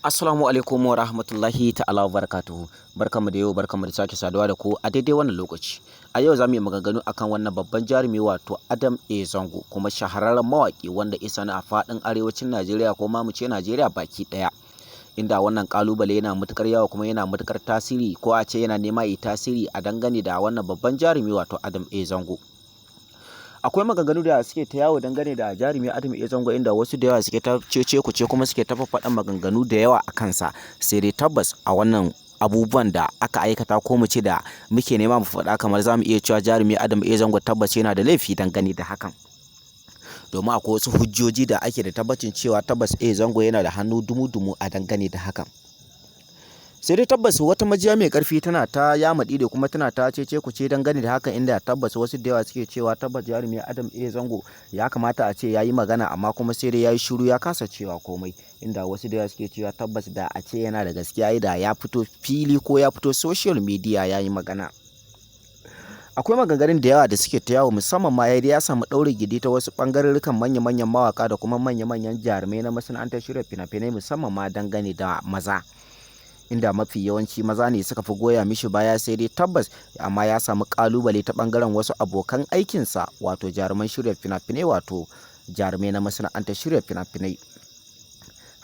Assalamu alaikum wa rahmatullahi ta'ala wa barakatuhu. Barkanmu da yau, barkanmu da sake saduwa da ku a daidai wannan lokaci. A yau za mu yi maganganu akan wannan babban jarumi, wato Adam A. Zango, kuma shahararren mawaƙi wanda ya sani a faɗin arewacin Najeriya, ko ma mu ce Najeriya baki ɗaya. Inda wannan ƙalubale yana matuƙar yawa kuma yana matuƙar tasiri, ko a ce yana nema yi tasiri a dangane da wannan babban jarumi, wato Adam A. Zango. Akwai maganganu da suke ta yawo dangane da jarumi Adam A. Zango, inda wasu da yawa suke ta cece kuce kuma suke ta faɗan maganganu da yawa a kansa. Sai dai tabbas a wannan abubuwan da aka aikata, ko mu ce da muke nema mu faɗa, kamar za mu iya cewa jarumi Adam A. Zango tabbas yana da laifi dangane da hakan, domin akwai wasu hujjoji da ake da tabbacin cewa tabbas A. Zango yana da hannu dumu-dumu a dangane da hakan. Sai dai tabbas wata majiya mai karfi tana ta yamaɗi da kuma tana ta cece kuce dangane da hakan, inda tabbas wasu da yawa suke cewa tabbas jarumi Adam A. Zango ya kamata a ce ya yi magana, amma kuma sai dai ya yi shiru, ya kasa cewa komai, inda wasu da yawa suke cewa tabbas da a ce yana da gaskiya, da ya fito fili ko ya fito social media ya yi magana. Akwai maganganun da yawa da suke ta yawo, musamman ma ya samu ɗaurin gindi ta wasu ɓangarorikan manya-manyan mawaka da kuma manya-manyan jarumai na masana'antar shirya fina-finai, musamman ma dangane da maza, inda mafi yawanci maza ne suka fi goya mishi baya. Sai dai tabbas amma ya samu kalubale ta bangaren wasu abokan aikinsa, wato jaruman shirya fina-finai, wato jarumai na masana'antar shirya fina-finai.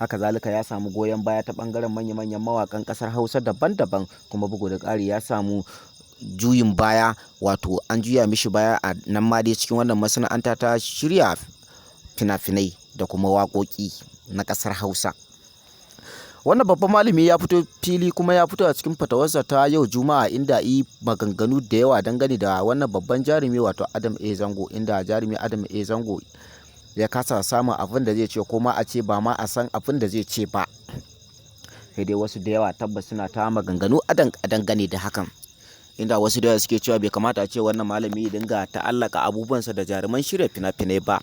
Haka zalika ya samu goyon baya ta bangaren manya-manyan mawakan kasar Hausa daban-daban, kuma bugu da ƙari ya samu juyin baya, wato an juya mishi baya a nan ma dai cikin wannan masana'anta ta shirya fina-finai da kuma waƙoƙi na ƙasar Hausa. Wannan babban malami ya fito fili kuma ya fito a cikin fatawarsa ta yau Juma'a, inda yi maganganu da yawa dangane da wannan babban jarumi, wato Adam A. Zango, inda jarumi Adam A. Zango ya kasa samun abin da zai ce, ko ma a ce ba ma a san abin da zai ce ba. Sai dai wasu da yawa tabbas suna ta maganganu a dangane da hakan, inda wasu da yawa suke cewa bai kamata a ce wannan malami ya dinga ta'allaka abubuwansa da jaruman shirya fina-finai ba,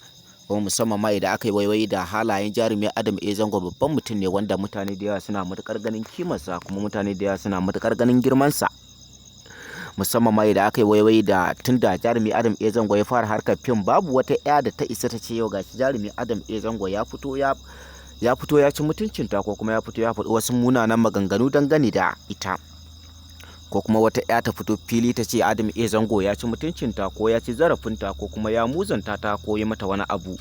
kuma musamman ma idan aka yi waiwayi da halayen jarumi Adam A. Zango, babban mutum ne wanda mutane da yawa suna matuƙar ganin kimarsa, kuma mutane da yawa suna matuƙar ganin girmansa, musamman ma idan aka yi waiwayi da tun da jarumi Adam A. Zango ya fara harkar fim, babu wata 'ya da ta isa ta ce yau gashi jarumi Adam A. Zango ya fito ya ci mutuncinta, ko kuma ya fito ya faɗi wasu munanan maganganu dangane da ita, ko kuma wata 'ya ta fito fili ta ce Adam A. Zango ya ci mutuncinta, ko ya ci zarafinta, ko kuma ya muzanta ta, ko ya mata wani abu.